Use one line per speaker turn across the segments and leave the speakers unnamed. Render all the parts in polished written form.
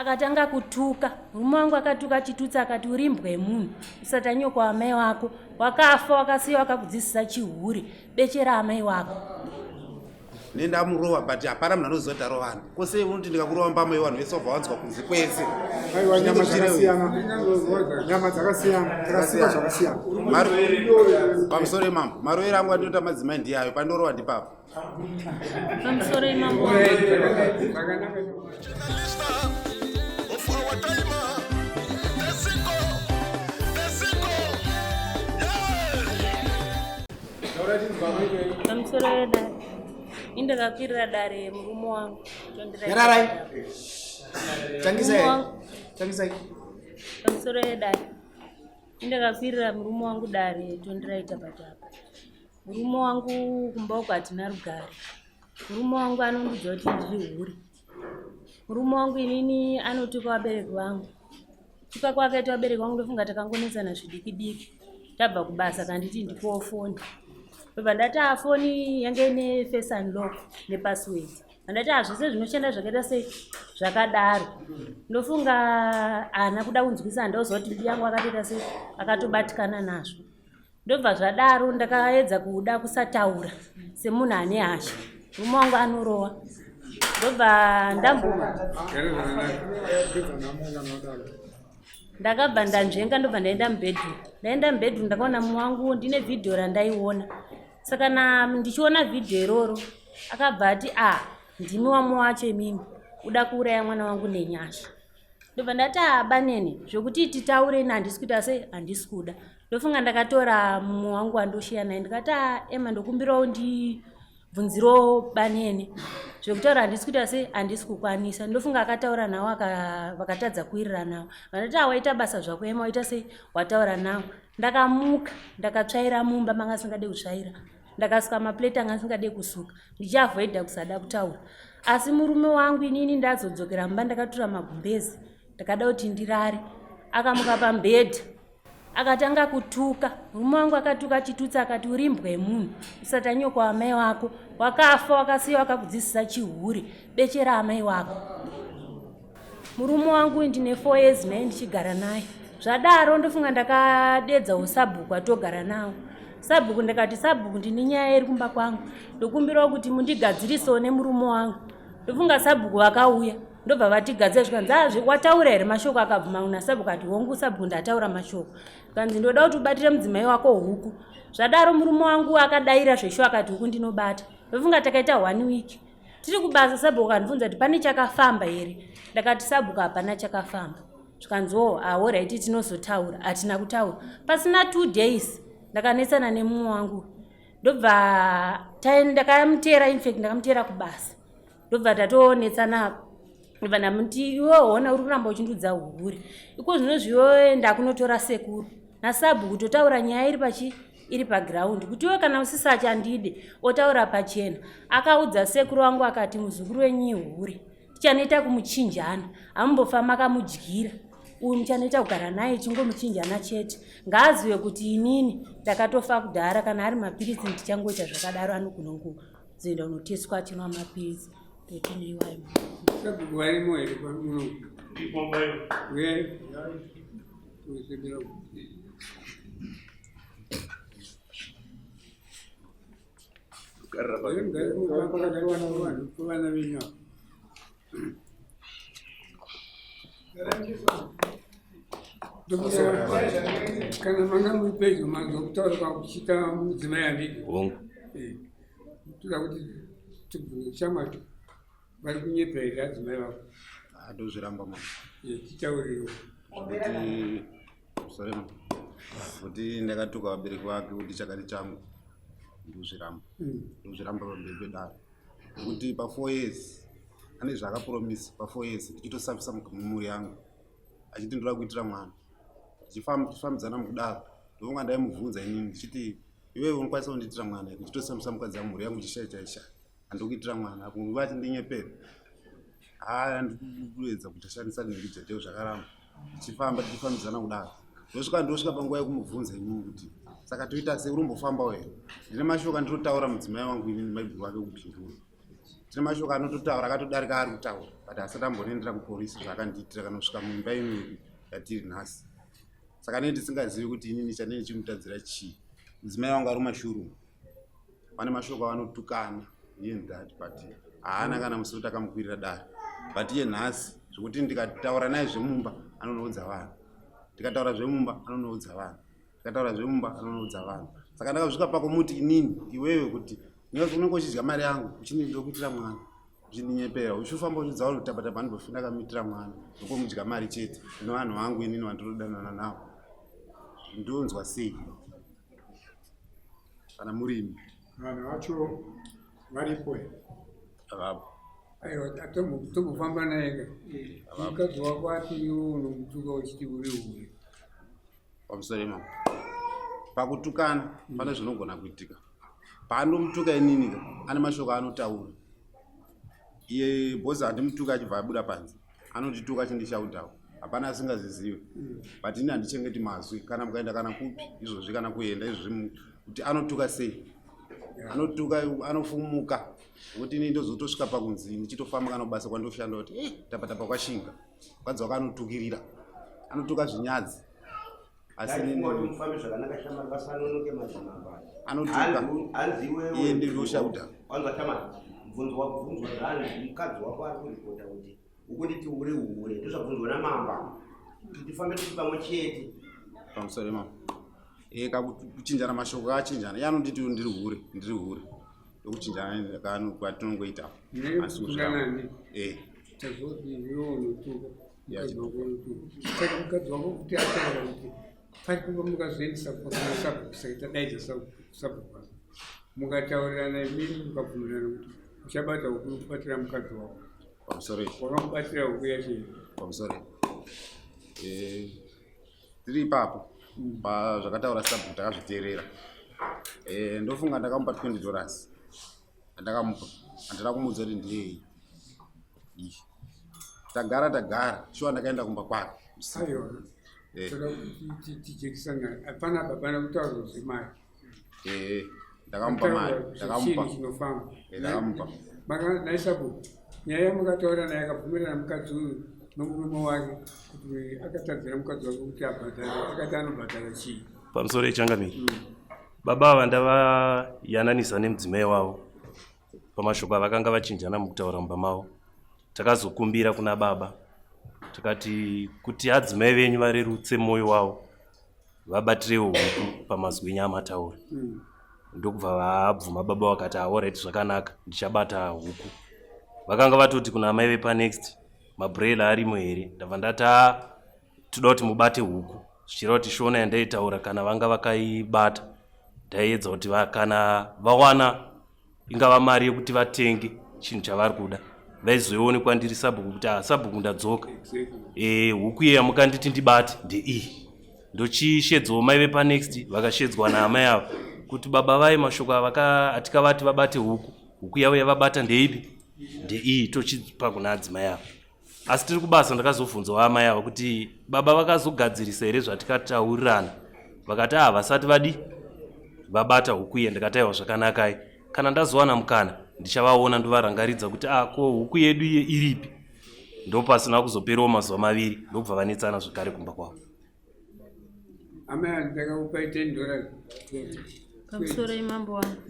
Akatanga kutuka murume wangu, akatuka chitutsi akati uri imbwa yemunhu, usatanyoko amai wako, wakafa wakasiya wakakudzidzisa chihure, beche raamai wako.
Nendamurova but hapana munhu anoziva kuti arovana. Kose unoti ndikakurova mbama yevanhu vese wabva wanzwa kunze kwese.
Aiwa nyama dzakasiyana. Nyama dzakasiyana. Dzakasikwa zvakasiyana.
Pamusoro imambo, marovero angu andinoita madzimai ndiyayo, pandorova ndipapo.
Pamusoro imambo. Pamusoro yedare. Indakakwirira dare murume wangu.
Nyararai. Tangisai. Tangisai.
Pamusoro yedare. Indakakwirira murume wangu dare tondiraita patapa. Murume wangu kumba uko hatina rugare. Murume wangu anondiudza kuti ndiri hure. Murume wangu inini anotuka vabereki vangu. Tuka kwakaita vabereki vangu ndofunga takangonetsana zvidiki diki. Tabva kubasa kanditi ndipowo foni. Ndobva ndati ah foni yange ine face unlock nepassword. Ndati ah zvese zvinoshanda zvakaita sei zvakadaro. Ndofunga haana kuda kunzwisa handakuziva kuti mbuya yangu akatoita sei akatobatikana nazvo. Ndobva zvadaro ndakaedza kuda kusataura semunhu ane hasha. Murume wangu anorowa. Ndobva ndambo ndakabva ndanzvenga ndobva ndaenda mubedroom. Ndaenda mubedroom ndakaona mumwe wangu ndine vhidhiyo randaiona. Saka na ndichiona vhidhiyo iroro akabva ati ah ndimi wamwe wacho imimi uda kuuraya mwana wangu nenyasha. Ndobva ndati ah banene zvekuti titaure ini handisi kuita sei handisi kuda. Ndofunga ndakatora mumwe wangu wandoshiya naye ndikati ah Emma ndokumbirawo ndibvunzirewo banene zvekutaura handisi kuita sei handisi kukwanisa. Ndofunga akataura nawo vakatadza kuwirirana nawo. Vandati ah waita basa zvako Emma waita sei wataura nawo. Ndakamuka ndakatsvaira mumba manga asingade kutsvaira. Ndakasuka maplate anga asingade kusuka ndichiavoida kusada kutaura. Asi murume wangu inini ndazodzokera mumba ndakatura magumbezi ndakada kuti ndirare. Akamuka pamubhedha akatanga kutuka murume wangu, akatuka chitutsi akati uri imbwa yemunhu, usatanyoko amai wako, wakafa wakasiya wakakudzidzisa chihure, beche raamai wako. Murume wangu ndine 4 years naye ndichigara naye. Zvadaro ndofunga ndakadedza usabhuku atogara nawo. Sabhuku ndikati sabhuku ndine nyaya iri kumba kwangu, ndokumbirawo kuti mundigadzirisewo nemurume wangu. Ndofunga sabhuku vakauya ndobva vatigadzira zvikanzi ah, wataura here mashoko? Akabvuma kuna sabhuku ati hongu sabhuku ndataura mashoko. Zvikanzi ndoda kuti ubatire mudzimai wako huku. Zvadaro murume wangu akadaira zveshuwa akati huku ndinobata. Ndofunga takaita 1 week tiri kubasa. Sabhuku akandibvunza kuti pane chakafamba here? Ndakati sabhuku hapana chakafamba. Zvikanzi oh ahoraiti tinozotaura. Hatina kutaura. Pasina 2 days ndakanetsana nemumwe wangu ndobva ndakamutera, infact ndakamutera kubasa ndobva tatonetsana. Ndobva ndamuti iwe hona uri kuramba uchindudza hure iko zvino zviwe ndakunotora sekuru nasabhuku totaura nyaya iri pachi iri pagiraundi kuti iwe kana usisachandide otaura pachena. Akaudza sekuru wangu akati muzukuru wenyu ihure tichanoita kumuchinjana, hamumbofa makamudyira uyu, muchanoita kugara naye chingomuchinjana chete. Ngaazive kuti inini ndakatofa kudhara, kana ari mapiritsi ndichangoita zvakadaro, anogona kuzoenda kunoteswa achinwa mapiritsi. Ndotineiwayo.
Sabhuku varimo here muno? Uyai. Vana venyu ava. Kana manga muri pedyo manzwa kutaura kwakuchiita mudzimai andidi.
Hongu.
Toda kuti tibvunze shamwari vari kunyepa here adzimai vako?
Ndozviramba mama.
Titaurirewo.
Kuti sorry mama. Kuti ndakatuka vabereki vake kuti chakati changu. Ndozviramba. Ndozviramba pamberi pedare. Kuti pa 4 years ane zvaakapromisa pa 4 years ndichitosafisa mumhuri yangu achiti ndoda kuitira mwana. Tichifambidzana mukudaro ndonga ndaimubvunza inini ndichiti iwewe unokwanisa kundiitira mwana here? Ndichitosafisa mukadzi wangu mhuri yangu ichishaisha handikuitira mwana apo nguva achindinyepera. Haa ndikuedza kuti ashandisa nhimbi zvakaramba. Tichifamba tichifambidzana kudaro. Ndosvika panguva yekumubvunza inini kuti saka toita sei, urumbofambawo here? Ndine mashoko andinotaura mudzimai wangu inini maiguru vake kupindura. Tine mashoko anototaura akatodarika ari kutaura, but asati ambonoendera kupolisi zvaakandiitira kana kusvika mumba ino yatiri nhasi. Saka nei tisingazivi kuti inini chandine ndichimutadzira chii? Mudzimai wangu ari kumashure, pane mashoko avanotukana iye that, but haana kana musi wekuti akamukwirira dare. But iye nhasi zvekuti ndikataura naye zvemumba anonoudza vanhu, ndikataura zvemumba anonoudza vanhu, ndikataura zvemumba anonoudza vanhu. Saka ndakasvika pakumuti inini iwewe kuti unenge uchidya mari yangu uchindokuitira mwana, uchindinyepera, uchifamba uchiudza vanhu kuti tapatapa handimbofi ndakamuitira mwana, ndokumudya mari chete. Ndine vanhu vangu inini vandinodanana navo, ndonzwa sei kana murimi?
Vanhu vacho varipo here?
Avapo.
Aiwa, tombofamba naye ka. Mukadzi wako ati iwe unomutuka uchiti uri hure.
Pamusoro imamo pakutukana pane zvinogona kuitika. Paanomutuka inini ka, ane mashoko anotaura iye bhozi. Handimutuka achibva abuda panze, anondituka achindishaudhawo, hapana asingazizive. But ini handichengeti mazwi. Kana mukaenda kana kupi izvozvi, kana kuenda izvozvi, kuti anotuka sei, anotuka anofumuka, nokuti ini ndozotosvika pakunzi ndichitofamba kana kubasa kwandoshanda kuti tapatapa kwashinga mukadzi wako anotukirira, anotuka zvinyadzi. Asi inini
Kuti mufambe zvakanaka shamari, vasanonoke madzimambo aya.
Anotuka.
Hanzi iwewe
Iye ndinoshauta.
Wanzwa shamari, mubvunzo wabvunzwa zvanzi mukadzi wako ari kuripota kuti ukunditi uri hure, ndozvabvunzwa namamba kuti tifambe tiri pamwe chete.
Pamusoro imamo kakuchinjana mashoko akachinjana, iye anonditi ndiri hure, ndiri hure, ndokuchinjana kwatinongoita.
Munenge
Asi kuzviramba.
kutukanani.
Eh.
Tazoti iwewe unotuka mukadzi wako, unotuka. Saka mukadzi wako kuti ataura kuti pari kuva mukazoendesa kuna sabhuku, saka tadaidza sabhuku wako, mukataurirana imini, mukabvumirana kuti uchabata huku nokubatira mukadzi wako.
Pamusoro.
Wakamubatira huku yacho here?
Pamusoro, tiri ipapo pazvakataura sabhuku, takazviteerera. Ndofunga ndakamupa $20 andakamupa, handina kumuudza kuti ndiyei iyi. Tagara tagara, shuwa ndakaenda kumba kwake usiku.
Aiwa. Toda kuti tijekisana hapana, hapana kutaura zvemari.
Ndakamupa mari, ndakamupa.
Chinhu chinofamba.
Ndakamupa.
Naisabu nyaya yamukataura naye, akabvumirana mukadzi uyu nomurume wake kuti akatadzira mukadzi wake kuti abhadhare, akati anobhadhara chii?
Pamusoro yechangamiri, baba ava ndavayananisa nemudzimai wavo pamashoko avakanga vachinjana mukutaura mumba mavo. Takazokumbira kuna baba takati kuti adzimai venyu varerutse mwoyo wavo, vabatirewo huku pamazwi enyu amataura. Ndokubva vabvuma baba, vakati, "Alright, zvakanaka, ndichabata huku." Vakanga vatoti kuna amai vepanext, "Mabroiler arimo here?" Ndabva ndati, "Ah, toda kuti mubate huku," zvichireva kuti shona yandaitaura kana vanga vakaibata, ndaiedza kuti kana vawana ingava mari yekuti vatenge chinhu chavari kuda, vaizoionekwa ndiri sabhuku kuti, "Ah, sabhuku, ndadzoka." Huku iye yamukanditi ndibate ndeiyi. Ndochishedzawo mai vepanext, vakashedzwa naamai ava kuti baba vai mashoko avaka atikavati vabate huku, huku yavo yavabata ndeipi? Ndeiyi. Tochipa kuna adzimai ava. Asi tiri kubasa ndakazobvunzawo amai ava kuti baba vakazogadzirisa here zvatikataurirana, vakati, "Ah, vasati vadi vabata huku iye." Ndikati, "Aiwa, zvakanakai, kana ndazowana mukana ndichavaona ndovarangaridza kuti ah, ko huku yedu iye iripi?" Ndopasina kuzoperawo mazuva 2, ndobva vanetsana zvekare kumba kwavo.
Amai, ndakakupai $10.
Pamusoro imambo wangu,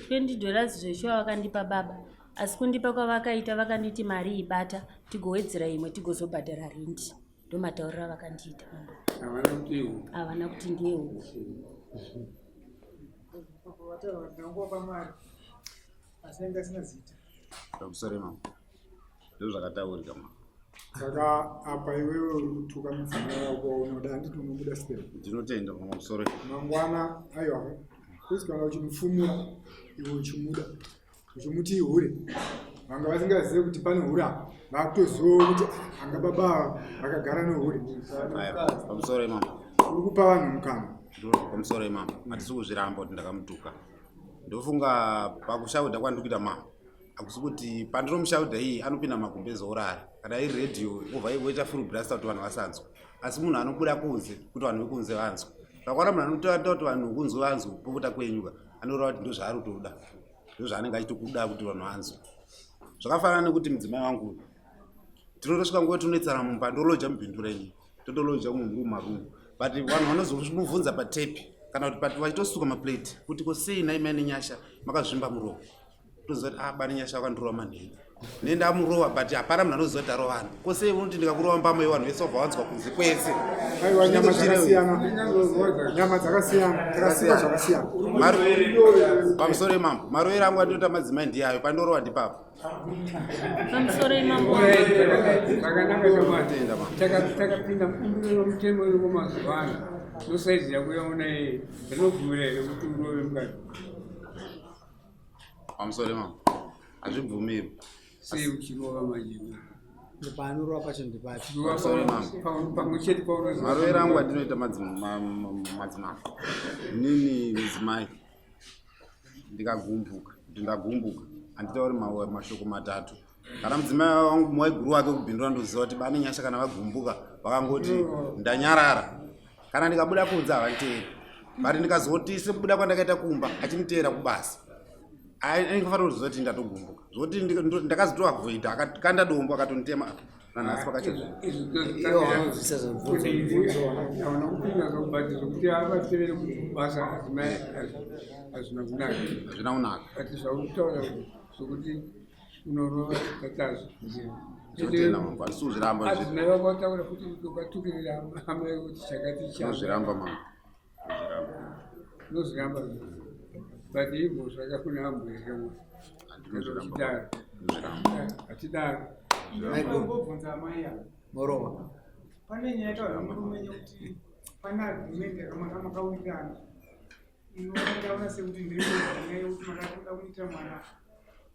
$20 zveshuwa vakandipa baba, asi kundipa kwavakaita vakanditi mari ibata, tigowedzera imwe, tigozobhadhara rendi. Ndomatauriro avakandiita, mambo.
Havana kuti ihuku?
Havana kuti ndiye huku.
Wataura ndangova mari asi anga asina zita.
Pamusoro imamo, ndo zvakataurika ma.
Saka apa iwewe uri kutuka mudzimai wako waunoda, handiti? Unobuda step.
Ndinotenda pamusoro.
Mangwana, aiwa, kuzi kana uchimufumura iwe uchimuda, uchimuti ihure, vanga vasingazivi kuti pane hure apa vakutozivawo kuti, "Ah, anga baba ava vakagara nehure."
Aya, pamusoro imamo.
Uri kupa vanhu mukana.
Pamusoro imamo, hatisi kuzviramba kuti ndakamutuka. Ndofunga pakushaudha kwandiri kuita mama, hakusi kuti pandinomushaudha iyi anopinda magumbezi orara, kana iri redhiyo obva oita full blast kuti vanhu vasanzwa, asi munhu anobuda kunze kuti vanhu vekunze vanzwe. Zvakwana munhu anotoita kuti vanhu vekunze vanzwe kupopota kwenyuka, anoreva kuti ndo zvaari kutoda, ndo zvaanenge achitokuda kuti vanhu vanzwe. Zvakafanana nekuti mudzimai wangu uyu tinotosvika nguva tinonetsana mumba, ndoloja mubindu renyu, totoloja mumhuru marumu, but vanhu vanozomubvunza patepi kana kuti pati vachitosuka maplate kuti ko sei nhai mai Nenyasha makazvimba muromo, toziva kuti ah, bane Nyasha vakandirova manheru nendamurova, but hapana munhu anoziva kuti arovana. Ko sei unoti ndikakurova mbama yevanhu vese vabva vanzwa kunze kwese?
Aiwa, nyama dzakasiyana, nyama dzakasiyana, dzakasikwa zvakasiyana.
Pamusoro imambo, marovero angu andinoita madzimai ndiyayo, pandorova ndipapo.
Pamusoro imambo.
Zvakanaka shamwari, takapinda mubumbiro romutemo iriko mazuva ano. Nosaizi yako yaona iyi rinobvumira here kuti urove mukadzi?
Pamusoro imambo, hazvibvumirwi.
Sei uchirova manje?
Paanorova pacho ndepapi?
Pamwe chete paunoziva.
Marovero angu andinoita madzimambo, inini mudzimai ndikagumbuka, kuti ndagumbuka, handitauri mashoko matatu. Kana mudzimai wangu maiguru wake kubhindura, ndoziva kuti bane Nyasha kana vagumbuka vakangoti ndanyarara. Kana ndikabuda kunze havanditeeri, but ndikazoti sekubuda kwandakaita kumba achinditeera kubasa, anenge fanira kuziva kuti ndatogumbuka. Zvokuti ndakazotoavoida, akakanda dombo akatonditema apa nanhasi pakachena.
Iwo vanobvisa zvabvunzo.
Hauna kupinda zvobhadhi zvokuti avatevere kubasa adzimai, hazvina kunaka.
Hazvina kunaka.
But zvaurikutaura zvokuti unorova tatazvo.
Tinotenda mambo, handisi kuzviramba.
Adzimai vako vataura futi kuti ukatukirira amai kuti chakati.
Tinozviramba mambo, tinozviramba.
Unozviramba, but imhosva yakuna amboeremo.
Tinozviramba.
Chidaro.
Tinozviramba.
Hatidaro.
Ndinombobvunza amai ava.
Morova.
Pane nyaya yataura murume yekuti pane agreement yakamakawirirana inoona sekuti ndiri nyaya yekuti makatoda kuita mwana.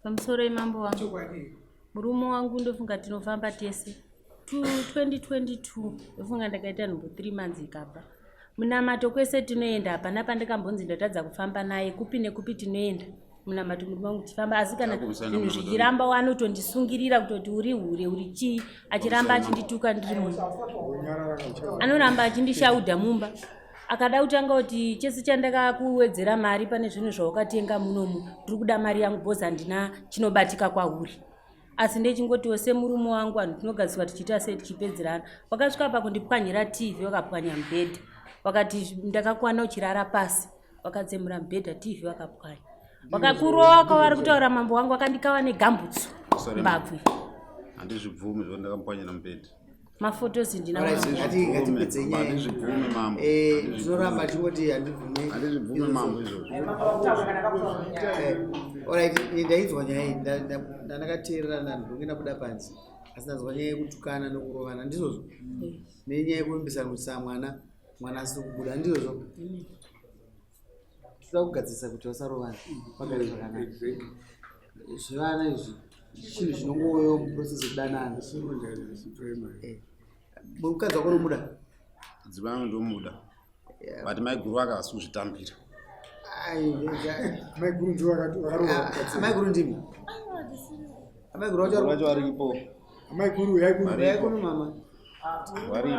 Pamusoro imambo wangu.
Chokwadi here?
Murume wangu ndofunga tinofamba tese. 2022 ndofunga ndakaita nhumbu 3 months ikabva. Munamato kwese tinoenda, hapana pandakambonzi ndatadza kufamba naye. Kupi nekupi tinoenda munamato, murume wangu tichifamba, asi kana
Takumusana
zvinhu
munamato.
zvichiramba, anotondisungirira kutoti uri hure, uri chii, achiramba achindituka ndiri munhu.
Unyarara kaucha.
Anoramba achindishaudha mumba, akada kutanga kuti chese chandakakuwedzera mari pane zvinhu zvawakatenga munomu, ndiri kuda mari yangu because handina chinobatika kwauri. Asi ndechingotiwo semurume wangu, vanhu tinogadziswa tichiita sei, tichipedzerana. Wakasvika pakundipwanyira TV, wakapwanya mubhedha, wakati ndakakwana uchirara pasi, wakatsemura mubhedha, TV wakapwanya, wakakurowa kwavari kutaura mambo wangu, wakandikawa negambutsu.
Sorry,
mbabvu.
Handizvibvumi zvoti ndakamupwanyira mubhedha.
Mafotos ndina.
Alright, ngatipedze nyaya.
Handizvibvumi mambo.
Tinoramba tingoti handibvume.
Handizvibvumi mambo izvozvo.
Alright, ndainzwa nyaya iyi, ndandakateerera, ndandonge ndabuda panze, asi ndanzwa nyaya yekutukana nekurovana, ndizvozvo, nenyaya yekuvimbisana kuti saa mwana mwana asiri kubuda, ndizvozvo. Toda kugadzirisa kuti vasarovana, vagare zvakanaka. Zvevana izvi chinhu chinongouyawo muprocess yekudanana. Mukadzi wako unomuda?
Mudzimai wangu ndomuda, but maiguru vake havasi kuzvitambira.
Maiguru ndivo vakaroora mukadzi.
Amaiguru ndimi? Amaiguru vacho
vacho varipo.
Amaiguru uyai kuno.
Uyai kuno mama.
Varipo.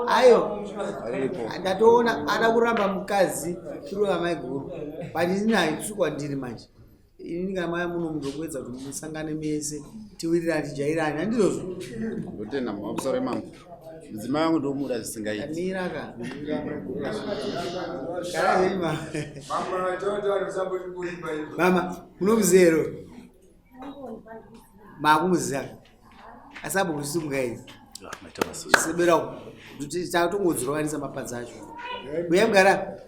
Ayo.
Varipo.
Ndatoona ada kuramba mukadzi tiri amaiguru, but ini haitisi kwandiri manje. Inini kana maya muno mundokuedza kuti musangane mese, tiwirirane, tijairane, handizvozvo?
Ndotenda mamusoro emambo, mudzimai wangu ndomuda zvisingaiti.
Mira ka, gara henyu mama. Mama, munomuziva here? Makumuziva asi apo kusimuka idzi.
Ah, maita basa.
Sebera kuti tatongodzirovanisa mapadza acho. Uya mugara.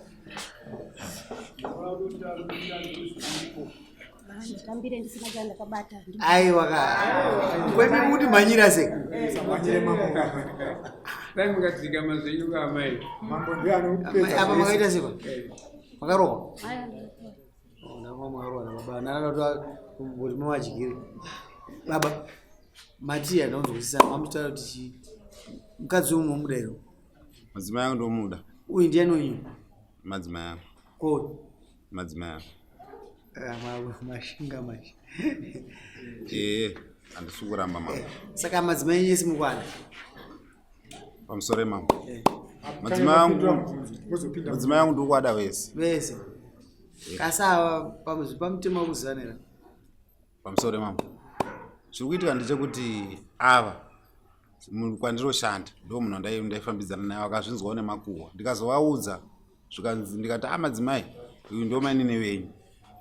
Nditambire ndisina chandakabata.
Aiwa ka, kwemi muti mhanyira se.
Mhanyire mambo.
Dai mukadzika mazvenyu kaamai.
Mambo ndiye anopedza
Apa
zvese.
makaita sepa makarohwa. Ndakava makarohwa nababa nananoti mamadyire. Baba matiya, ndaunzwisisa mamutaura kuti chii, mukadzi uyu munomuda here?
Madzimai angu ndomuda.
Uyu ndiani uyu?
Madzimai angu.
Ko
Madzimai angu.
Mashinga manje.
Ee, handisi kuramba mambo.
Saka madzimai enyu ese mukwana?
Pamusoro emambo, madzimai angu,
Mozopinda.
mudzimai angu ndikuada wese.
Vese kasi ava pamutemo wekuzivana here?
Pamusoro mambo, zviri kuitika ndechekuti ava kwandiroshanda ndo munhu ndaifambidzana naye vakazvinzwawo nemakuhwa ndikazovaudza zvikanzi ndikati a ah, madzimai uyu ndo mainini venyu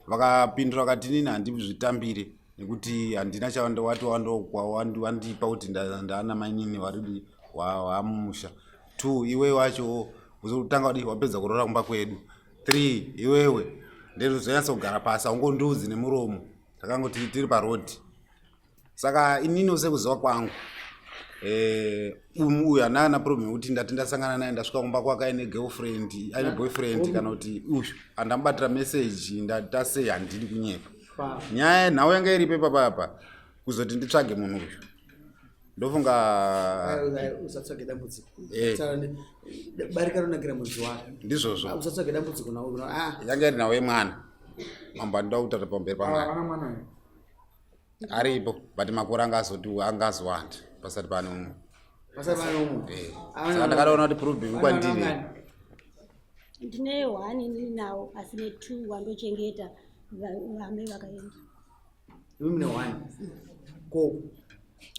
vakapindura vakati inini handizvitambire nekuti handina chawati wandipa kuti ndaana mainini varidi wamumusha two iwe wacho uzotanga wadii wapedza kuroora kumba kwedu three iwewe ndezonyatsa kugara pasi haungondiudzi nemuromo takangoti tiri paroad saka inini sekuziva kwangu eh, uyu hana ana problem yekuti ndati ndasangana naye ndasvika kumba kwake aine girlfriend aine ah, boyfriend kana kuti uyu andamubatira message ndatasei handidi kunyepa nyaya nhau yanga iripo ipapapa kuzoti nditsvage munhu uyu ndofunga
usatsvage dambudziko eh. barika ronakira mudzi wako
ndizvozvo
ah, usatsvage dambudziko nawo
ah. yanga iri nhau yemwana mambo andida kutaura pamberi pamwana aripo but makore anga azoti anga azowanda pasati pane umwe
pasati pane umwe
eh. saka ndakadaona kuti problem kwandiri
ndine one inini nawo asi netwo wandochengeta vame vakaenda
imi mune one ko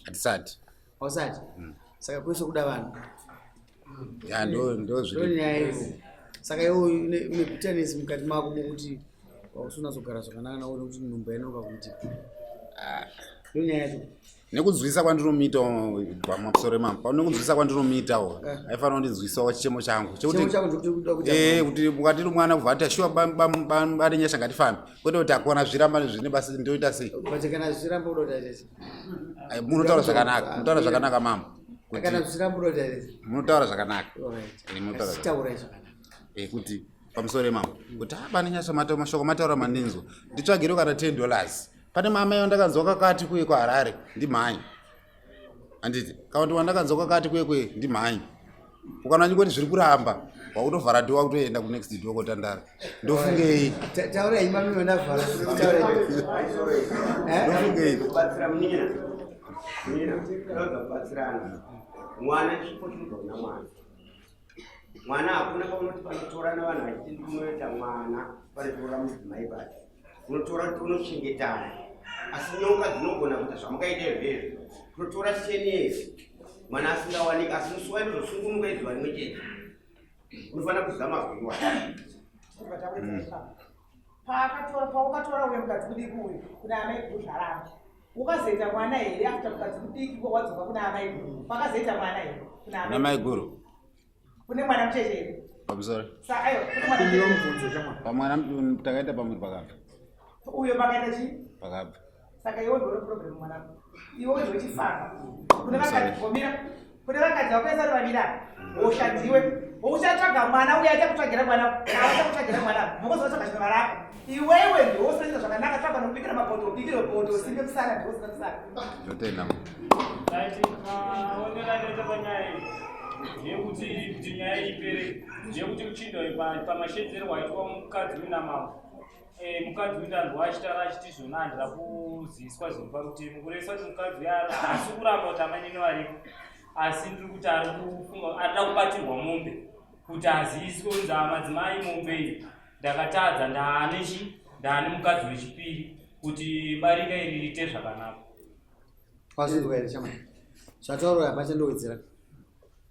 hatisati
hausati mm. saka kwese kuda vanhu
ya ndo ndo
zviri nyaya iyo saka iwe une bitterness mukati mako mokuti wausunazogara zvakanaka nawo nekuti nhumba inoka kuitika ah. ndo nyaya yacho
nekunzwisa kwandinomuitawo pamusoro imambo nekunzwisa kwandinomuitawo eh. aifanira kundinzwisawo chichemo changu
chekuti
eh, kuti mukatiri mwana kubva ati shuwa bane nyasha ngatifambe kwete kuti akona zviramba zvine basa ndoita sei munotaura zvakanaka munotaura zvakanaka mambo munotaura zvakanaka eh, kuti pamusoro imambo kuti ah, bane nyasha mashoko mataura mandinzwa nditsvagire kana 10 dollars pane mama iyo ndakanzwa kakati kuye kuharare ndimhanyi handiti kana kuti wandakanzwa kakati kuye kuye ndimhanyi ukaona chingoti zviri kuramba wakutovhara dho wakutoenda kunext door kotandara ndofungei
taurai mami ndavhara
ndofungei
kubatsira munin'ina munin'ina tinoda kubatsirana mwana chipo chinobva kuna mwana mwana hakuna paunoti panotorana vanhu vachiti ndikunoita mwana panotora mudzimai pacho unotora kuti unochengetana asi nyoka dzinogona kuita zvamukaita izvezvo kunotora ten years mwana asingawaniki asi musi wayo unozosungunuka izuva rimwe chete unofanira kuziva mazwi iwayo
paakatora paukatora uyo mukadzi mudiki uyu kuna amai guru zvaramba ukazoita mwana here after mukadzi mudiki wadzoka kuna amai guru pakazoita mwana here
kuna amai guru
kune mwana mucheche here
pamusoro
sa ayo kune mwana
mucheche
pamwana takaita pamwe pakabva
uyo pakaita chii
pakabva
saka iwe ndiwe problem mwanangu iwe ndiwe chifamba kune vakadzi gomira kune vakadzi vakuesa vari vaviri ava hosha ndiwe uchatsvaga mwana uye achakutsvagira mwana achakutsvagira mwana mokozotsvaga chino varako iwewe ndiwe usina zvakanaka tsvaga nokubikira mapoto ubikire poto usimbe musana ndiwe usina musana
ndotenda
maonero anoita panyaya iyi ndeyekuti kuti nyaya ipere ndeyekuti kuchinda pamashedzerwo aitwa mukadzi uyu namambo Eh, mukadzi uyu ndanzwa achitaura achiti zvona handira kuziviswa zviri pamutemo kurevesa kuti mukadzi uyu haasi kuramba kuti amainini varipo asi ndiri kuti ari kufunga arida kubatirwa mombe kuti aziviswe kunzi amadzimai mombe iyi ndakatadza ndaane chi ndaane mukadzi wechipiri kuti barika iri riite zvakanaka
wazvinzwa here chama zvataurwa apa chandowedzera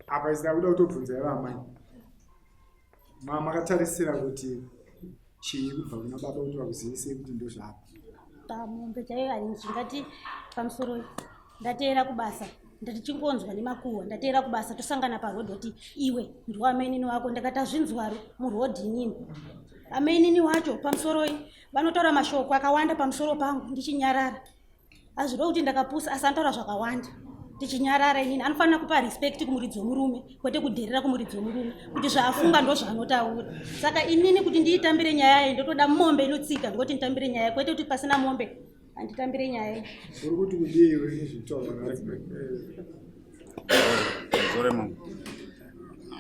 apa isida kuda kutobvunza yava amai Makatarisira kuti chii kubva kuna baba kuti vakuzivisei kuti ndozvapo?
Pamombe chaiyo handingati pamusoro ndateera kubasa ndichingonzwa nemakuhwa ndateera kubasa tosangana paroad oti iwe ndiwo amainini wako ndakati azvinzwaro muroad inini amainini wacho pamusoroi vanotaura mashoko akawanda pamusoro pangu ndichinyarara Hazvirevi kuti ndakapusa asi anotaura zvakawanda tichinyarara inini anofanira kupa respect kumuridzi wemurume kwete kudherera kumuridzi wemurume kuti zvaafunga ndozvaanotaura saka inini kuti ndiitambire nyaya iyi ndotoda mombe inotsika ndikuti nditambire nyaya kwete kuti pasina mombe handitambire nyaya iyi
uri kuti kudii iwe nezvitaurwa
Zoremo.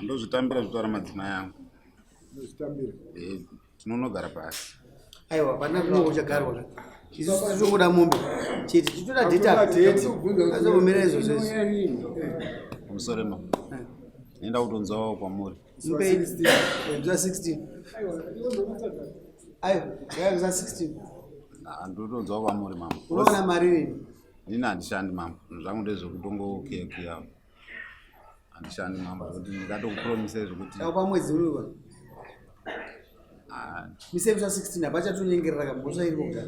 Ndozvitambira zvitaura madzimai angu.
Ndozvitambira.
Eh, tinonogara pasi
aiwa pana kumwe kuchagarwa isu titongoda mombe chete titoda data azobvumira izvozvo izvi
pamusoro ma enda kutonzwawo kwamuri
mza 16 aiwa mza 16
Ah, Ndotonzwa kwamuri mambo.
Unoona mari rini?
Ini handishandi mambo. Zvinhu zvangu ndezvekutongokiyakiya. Handishandi mambo zvekuti ndingatokupromise zvekuti
Takupa mwedzi unoiwa.
Ah,
Misebisa 16 hapachatonyengerera ka mhosva iripo kudhara.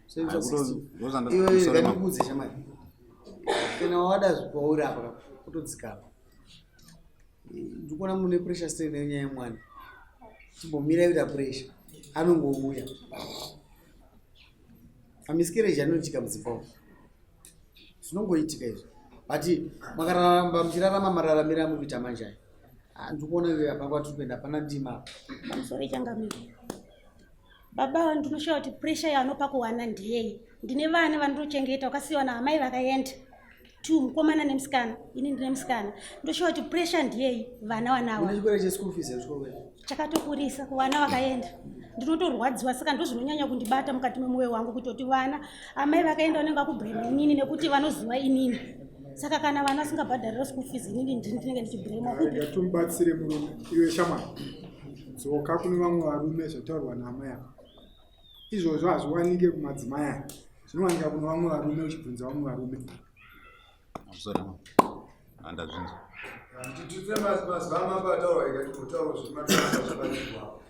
Misebisa
Ah, kuto-
16.
ndozvanda-
Iwe
sorry, mambo.
ngandikuudze shamwari. Kana wada kwauri apa ka kutodzikama. Ndikuona mune pressure strain nenyaya yemwana. Chimbomira kuita pressure. Anongouya. Amiscarriage anoitika mudzimba umu. Zvinongoitika izvi. But makararamba muchirarama mararamiro amuri kuita manje aya. Ah, Ndikuona iwe apa kwatiri kuenda hapana ndima apa.
Pamusoro ichangamire. Baba ava ndinoshaya kuti pressure yaanopa kuwana ndiyei. Ndine vana vandinochengeta vakasiyiwa naamai vakaenda. Two mukomana nemusikana, ini ndine musikana. Ndoshaya kuti pressure ndiyei vana wanawa.
Une chikwereti cheschool fees here kuchikoro kwenyu?
Chakatokurisa kuvana vakaenda. Ndinotorwadziwa saka ndozvinonyanya kundibata mukati memwoyo wangu kutoti vana amai vakaenda vanenge vakubrema inini nekuti vanoziva inini. Saka kana vana vasingabhadharira school fees inini ndini ndinenge ndichibremwa kupi?
Ngatimubatsire murume iwe shamwari dzoka kune vamwe varume zvataurwa naamai ava izvozvo hazviwanike kumadzimai aya zvinowanika kune vamwe varume uchibvunza vamwe varume
sorry mambo. Handazvinzwa.
Titutse mazuva amambo ataurwa ikatimbotaurwa zvemabatsirwa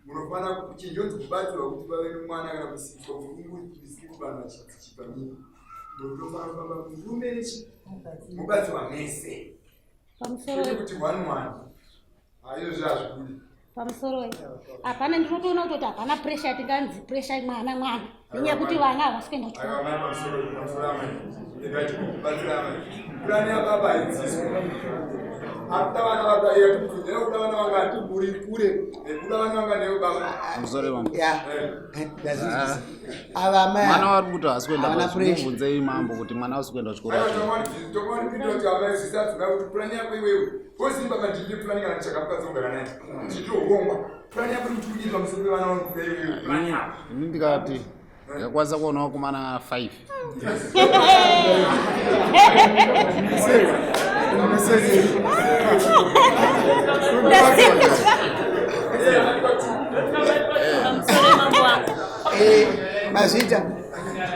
munofanira chinjonzi kubatsirwa kuti pave nemwana kana kusikwa murungu vanhu vachichipamii munofanira kufamba murume nechi mubatsirwa mese
Pamusoro
kwete kuti one one haizvozvi hazvibudi
pamusoro hapana ndinotoona kutoti hapana pressure yatinganzi pressure mwana mwana nenyaya yekuti vana havasi kuenda kuchikoro
aiwa mai pamusoro pamusoro amai ndingachikubatsira amai purani yababa haidziswe akuda vana vaba iyatimubvunzira kuda vana vangani uri kure kuda vana vangani iwe baba
Sorry mambo.
Ya. Ndazvinzwisisa. Ava amai
Mwana wari kuti haasi kuenda
Havana
kuchikoro.
pressure.
Mubvunzei mambo kuti mwana haasi kuenda kuchikoro acho.
tokuvanipinda kuti amai sisadzina kuti purani yako iwewe kosimba mandinde purani kana ndichakamukadzi kugara naye nditohongwa purani yako iri kuti kudii pamusoro pevana vangu iwewe purani yako
Ini ndikati ndakakwanisa kuona vakomana 5.
Pamusoro mambo wangu.
Eh, mazviita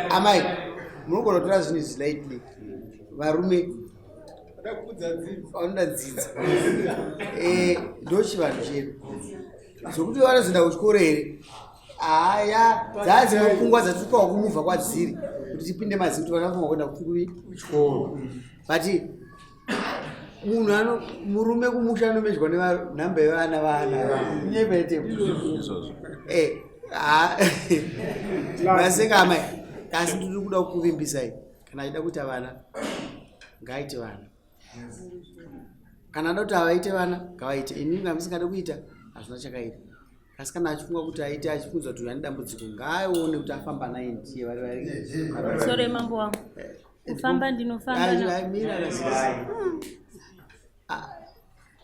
amai munogona kutora zvinhu izvi lightly varume vanoda dzidza Eh, ndochivanhu chedu zvokuti vanozoenda kuchikoro here haya dzaa dzimwe pfungwa dzatikawa kumuvha kwadziri kuti tipinde mazivi kuti vana vafanira kuenda kuchikoro but munhu ano murume kumusha anomejwa nenhamba yevana vana nyevetemo
Izvozvo.
Eh, ah, maseka amai kasi ndiri kuda kukuvimbisai kana achida kuita vana ngaaite vana kana ada kuti avaite vana ngavaite inini kana musingade kuita hazvina chakaita asi kana achifunga kuti aite achifunza kuti uyu ane dambudziko ngaaone kuti afamba naye ndiye vari vari
Pamusoro mambo wangu. Kufamba ndinofamba na
mira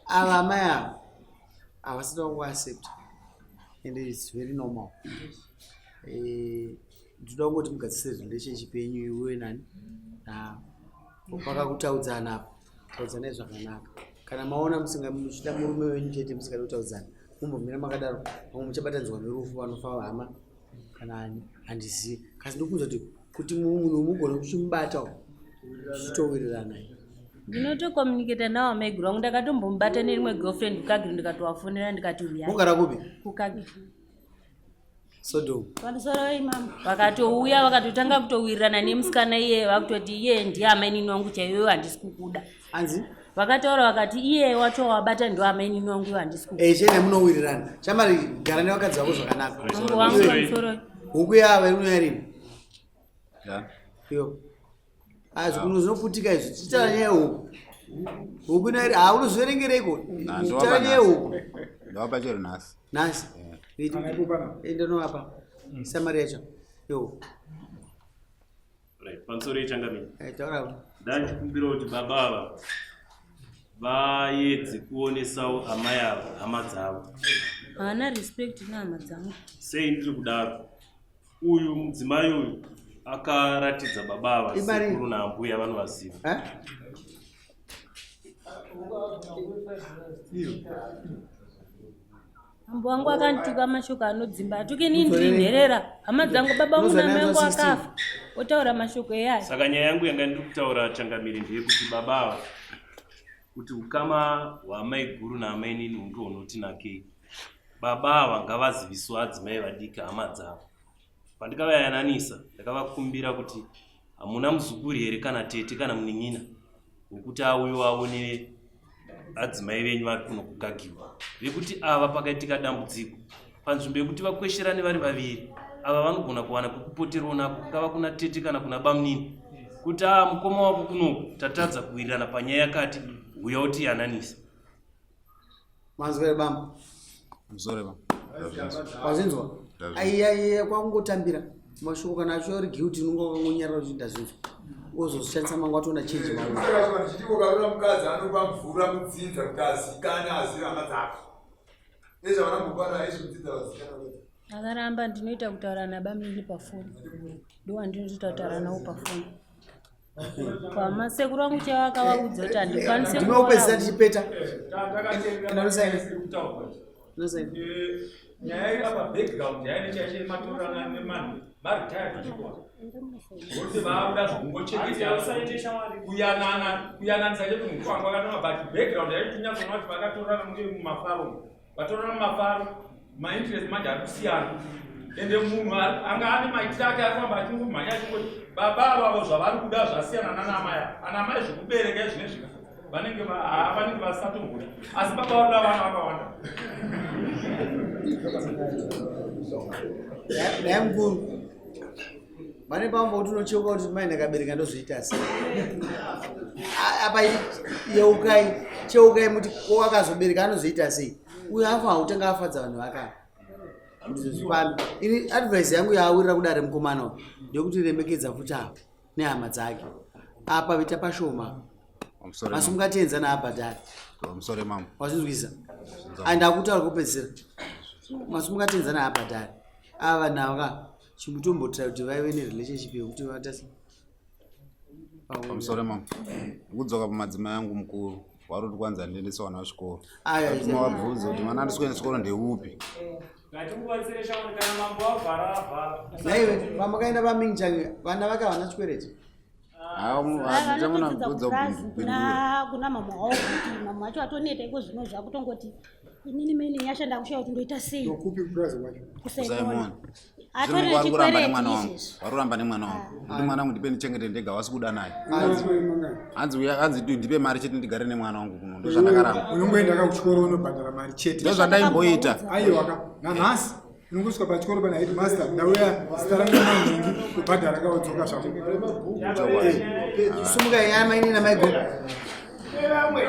ava amai ava havasati vakuaccepta and its very normal Eh, ndinoda kungoti mugadzise relationship yenyu iwe nani navo pakakutaudzana apa taudzanai zvakanaka kana maona musinga muchida murume wenyu chete musingadi kutaudzana mumbomira makadaro pamwe muchabatanidzwa nerufu vanofa hama kana ani handizivi kasi ndokunza kuti kuti munhu mugone kuchimubata zvichitowirirana
ndinotokommunicata nawo amaiguru vangu ndakatombomubata nerimwe girlfriend kukagiri ndikatovafonera ndikati uyai
mugara kupi
kukagiri
sodom
Pamusoro imambo.
vakatouya vakatotanga kutowirirana nemusikana iye vakutoti iye ndiye amainini wangu chaiwewe handisi kukuda
anzi
vakataura vakati iye wacho wabata ndo amainini wangu iwe handisi kukuda
Eh, chene munowirirana shamari gara nevakadzi vako zvakanaka
mambo wangu
Iwe,
pamusoro
huku yava inouya rini
Ya.
iyo zvikunhu zvinoputika izvi tichitaura nyaya yehuku huku inoya ha unozviverengereiko tichitaura nyaya yehuku
Ndawapa chero nhasi.
nhasi endonovapa samari yacho yo
Right, pamusoro yechangamire
Eh, taura
ndachikumbira kuti baba ava vaedze kuonesawo amai ava hama dzavo
haana respect nehama dzangu
sei ndiri kudaro uyu mudzimai uyu akaratidza baba ava
Imari.
sekuru naambuya vanovaziva
Eh?
Mambo wangu akandituka mashoko anodzimba atuke inini ndiri nherera hama dzangu baba vangu namai vangu akafa otaura mashoko eyaya.
Saka nyaya yangu yanga ndiri kutaura changamire ndeyekuti baba ava kuti ukama hwaamaiguru naamainini hunge hunoti nakei. Baba ava ngavaziviswa adzimai vadiki hama dzavo. Pandikavayananisa ndakavakumbira kuti hamuna muzukuru here kana tete kana munin'ina wekuti auye aone adzimai venyu vari kuno kugagiwa vekuti ava pakaitika dambudziko panzvimbo yekuti vakwesherane vari vaviri ava vanogona kuwana kwekupoterwo nako kungava kuna tete kana kuna bamunini kuti a mukoma wako kunoku tatadza kuwirirana panyaya yakati huya utiyananise.
Manzwa here bambo?
Mzore bambo.
Wazvinzwa? Aiya kwakungotambira mashoko kana acho ari guilty unonga wakangonyarara kuti ndazvinzwa. Wozozvishandisa mangu watoona change mauri.
Ndichiti ukaona mukadzi anopa mvura mudzinza kuti azikane azive hama dzake. Nezvavanambopara izvi mudzinza vazikana.
Akaramba ndinoita kutaura nabamnini pafoni. Ndowandinotoita kutaura nawo pafoni. Kwamasekuru vangu chaivo akavaudza kuti handikwanise
ndinopedzisa tichipeta
nyaya iri apa background yaine chaicho yematorana nemanhu maretired people vose vakuda zvokungochengeta kuyanana kuyananisa chete munhu wangu akatona but background yacho tinyatsoona kuti vakatorana munge mumafaro vatorana mumafaro mainterest manje ari kusiyana ende munhu anga ane maitiro ake arifamba achingomhanya achingoti baba avavo zvavari kuda zvasiyana nana amai ana amai zvekubereka izvinezvi vanenge vanenge vasatohura asi baba varoda vana vakawanda
Naye mukuru vane pamwe pakuti unocheuka kuti mai ndakabereka ndozviita sei apa yeukai cheukai muti ko akazobereka anozoita sei uyo afa kutanga afadza vanhu vakaya kuti zvifambe ini advice yangu yaawirira kudare mukomana uyu ndeyekuti remekedza futi apa nehama dzake apa vita pashoma asi mungatenza naabhadhari wazvinzwisa and akutaura kupedzisira masi mungatenza naabhadhari ava vanhu ava ka chimutombotira kuti vaive nerelationship yekuti vatasi
pamusoro mama ndikudzoka pamadzimai angu mukuru wari kuti kwanzi andiendese vana vechikoro mavabvunze kuti mwana andisi kuenda chikoro ndeupi
naiwe pamakaenda pamingchange vana vake havana chikwereti
kuna mama wavo kuti mama wacho atoneta iko zvino zvakutongoti inini mene nyasha ndakushaya kuti ndoita sei
kupi kupurazi kwacho
kusaimoni
vari kuramba nemwana wangu vari kuramba nemwana wangu kuti mwana wangu ndipe ndichengete ndega wasi kuda naye hanzi uya hanzi ndipe mari chete ndigare nemwana wangu kuno ndozvandakaramba
unongoenda ka kuchikoro unobhadhara mari chete
ndozvandaimboita
aiwa ka nanhasi unongosvika pachikoro pana headmaster ndauya zita rangu manhingi kubhadhara kaodzoka zvako
sumuka yamaini namaiguru
Vamwe.